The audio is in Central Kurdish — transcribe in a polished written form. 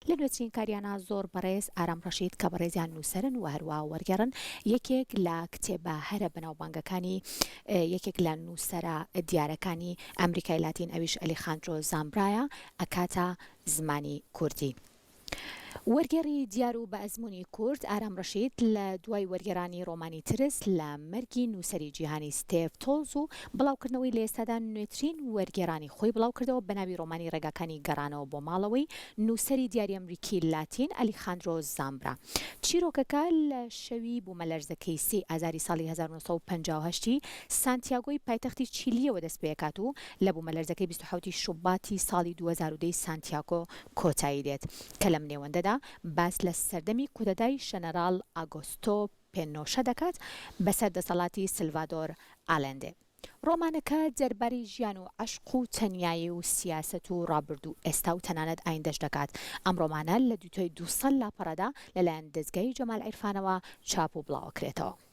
لە نوێترین کاریانا زۆر بەڕێز ئارام ڕەشید کە بەڕێزیان نووسەرن و هەروا وەرگێڕن یەکێک لە کتێبە هەرە بەناوبانگەکانی یەکێک لە نووسەرە دیارەکانی ئەمریکای لاتین ئەویش ئەلیخاندرۆ زامبرایە ئەکاتە زمانی کوردی. وەرگێڕی دیار و بەئەزموونی کورد ئارام ڕەشید لە دوای وەرگێڕانی ڕۆمانی ترس لە مەرگی نووسەری جیهانی ستێڤ تۆڵز و بڵاوکردنەوەی لە ئێستادا نوێترین وەرگێڕانی خۆی بڵاوکردەوە بە ناوی ڕۆمانی ڕێگاکانی گەڕانەوە بۆ ماڵەوەی نووسەری دیاری ئەمریکی لاتین ئەلیخاندرۆ زامبرا. چیرۆکەکە لە شەوی بوومەلەرزەکەی سێی ئازاری ساڵی 1958 ی سانتیاگۆی پایتەختی چیلییەوە دەستپێکات و لە بوومەلەرزەکەی 27 ی شوباتی ساڵی 2010 ی سانتیاگۆ کۆتایی دێت کە لەم نێوەندەدا باس لە سەردەمی کودەتای ژەنەراڵ ئاگۆستۆ پێنۆشە دەکات بەسەر دەسەڵاتی سلڤادۆر ئالێندێ. ڕۆمانەکە دەربارەی ژیان و عەشق و تەنیایی و سیاسەت و ڕابردوو و ئێستا و تەنانەت ئایندەش دەکات. ئەم ڕۆمانە لە دووتۆی 200 لاپەڕەدا لەلایەن دەزگای جەمال عیرفانەوە چاپ و بڵاوەکرێتەوە.